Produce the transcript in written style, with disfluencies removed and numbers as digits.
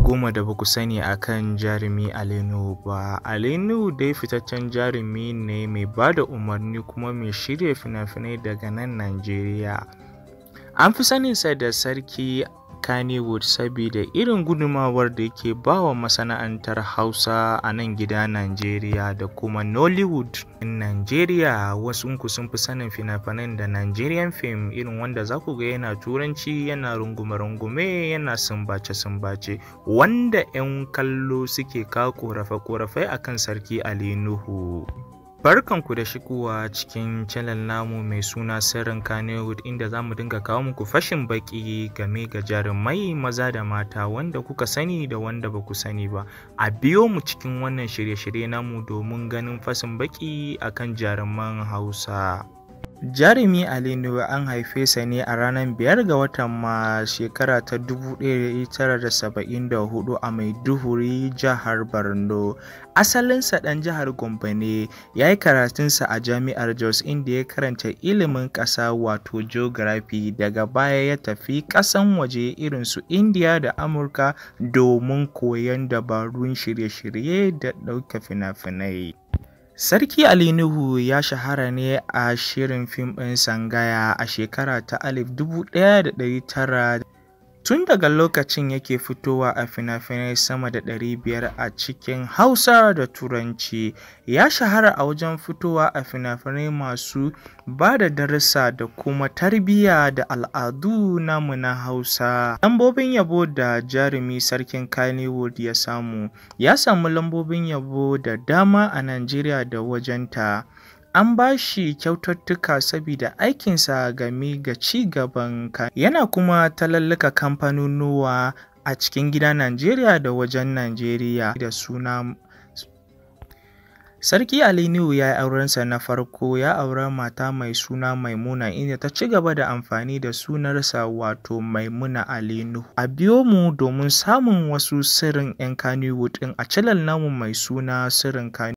10 da baku sani akan jarumi Ali Nuhu ba. Ali Nuhu dai fitaccen jarumi ne mai bada umarni kuma mai shirya fina-finai daga nan Najeriya. An fi saninsa da Sarki Kannywood sabida irin gudunmawar da yake bawa masana'antar Hausa a nan gida Najeriya da kuma Nollywood. In Najeriya wasunku sun fi sanin fina-finan da Nigerian film, irin wanda za ku ga yana Turanci, yana rungume-rungume, yana sumbace-sumbace, wanda 'yan kallo suke kawo ƙorafe-ƙorafe a kan Sarki Ali Nuhu. Barkanku da shigowa cikin channel namu mai suna Sirrin Kannywood, inda za mu dinga kawo muku fashin baƙi game ga jarumai maza da mata wanda kuka sani da wanda ba ku sani ba. A biyo mu cikin wannan shirye-shirye namu domin ganin fashin baƙi akan jaruman Hausa. Jarumi Ali Nuhu an haife sa ne a ranar 5 ga watan Maris shekara ta 1974 a Maiduguri, jihar Borno. Asalinsa ɗan jihar Gombe ne, ya yi karatunsa a Jami'ar Jos inda ya karanta ilimin ƙasa wato Geography. Daga baya ya tafi ƙasan waje irin su Indiya da Amurka domin koyon dabarun shirye-shirye da ɗaukar fina-finai. Sarki Ali Nuhu ya shahara ne a shirin fim ɗin Sangaya a shekara ta 1900. Tun daga lokacin yake fitowa a fina-finai sama da 500 a cikin Hausa da Turanci. Ya shahara a wajen fitowa a fina-finai masu ba da darussa da kuma tarbiyya da al'adu namu na Hausa. Lambobin yabo da jarumi Sarkin Kannywood ya samu. Ya samu lambobin yabo da dama a Najeriya da wajenta. An ba shi kyaututtuka sabida aikinsa game ga ci gaban Yana kuma tallaka kamfanunuwa a cikin gida Najeriya da wajen Najeriya da suna. Sarki Ali Nuhu ya yi aurensa na farko, ya auri mata mai suna Maimuna, inda ta ci gaba da amfani da sunarsa wato Maimuna Ali Nuhu. A biyo mu domin samun wasu sirrin 'yan Kannywood ɗin a channel namu mai suna Sirrin Kannywood.